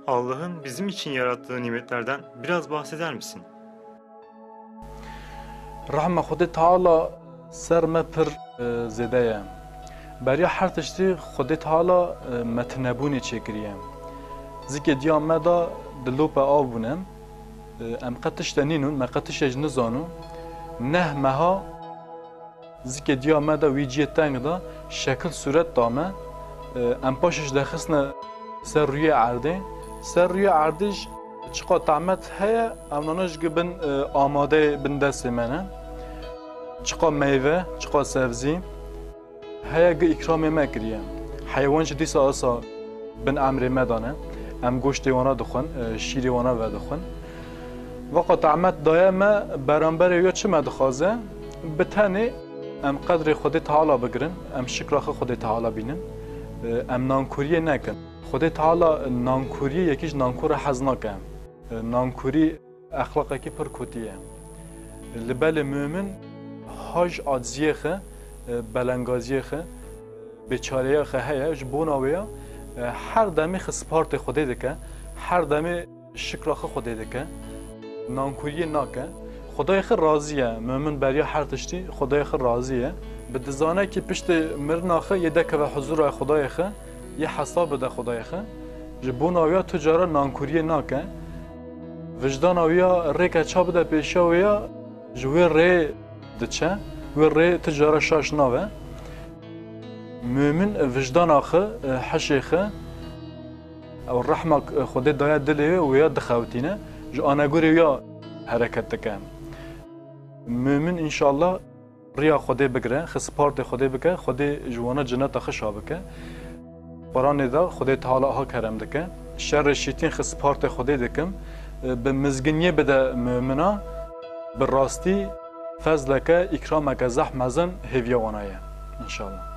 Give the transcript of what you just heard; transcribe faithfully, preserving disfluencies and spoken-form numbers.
Allah'ın bizim için yarattığı nimetlerden biraz bahseder misin? Rehma Xwedê Teala ser me pir e, zêde ye. Beriya her tiştî Xwedê Teala e, me tunebûnê çêkiriye. Zikê diya me de di lope av bûne. E, em qet tişte nînûn, me qet tişte ji nizanû. Neh meha zikê diya me de wî ciyê teng de şekil sûret da me. E, em paşê ji dexistine ser rûyê erdê. Ser rûyê erdê jî çiqa temet heye, ewnana jî bin e, amadeyê bin destê me ne. Çiqa meyve, çiqa sebzî heye gi îkramê me kiriye. Heywan jî dîsa esa bin emrê me dane. Em goştê wana dixwin, e, şîrê wana vedixwin. Veqa temet daye me beramberê wê çi me dixwaze? Bi tenê em qedrê Xwedê Teala bigirin, em şikra xwe Xwedê Teala bînin, e, em nankuriyê nekin. Xwedê Teala nankuriyê yekî ji nankora hez nake. E, Nankurî exlaqekî pir kotî ye. Li belê mumin haj aciziyê xwe, e, belengaziyê xwe, bêçareya xwe heye, ji bona wê ya, e, her demê xwe spartê Xwedê dike, her demê şikra xwe Xwedê dike, nankuriyê nake. Xwedayê xwe razî ye, mumin beriya her tiştî Xwedayê xwe razî ye. Bi dizane kî piştê mirina xwe yê dekeve huzura Xwedayê xwe, yê hesab bide Xwedayê xwe. Ji bona wê ya tu cara nankuriyê nake. Vijdana wê ya rêke ça bide pêşiya wê ya ji wê rê diçe, wê rê tu cara şaş nabe. Mumin vijdana xwe, hişê xwe, ew rehma Xwedê daye dilê wê, wê ya dixewtîne, ji anegorê wê ya hereket dike. Mumin înşallah riya Xwedê bigire, xwe spartê Xwedê bike, Xwedê ji wana cineta xwe şa bike. Quranê de Xwedê Teala aha kerem dike. Şerê şîtîn xwe spartê Xwedê dikim. Bi mizginiyê bide mumina, bi rastî fezleke, îkrameke zehf mezin hêviya wana ye. Înşallah.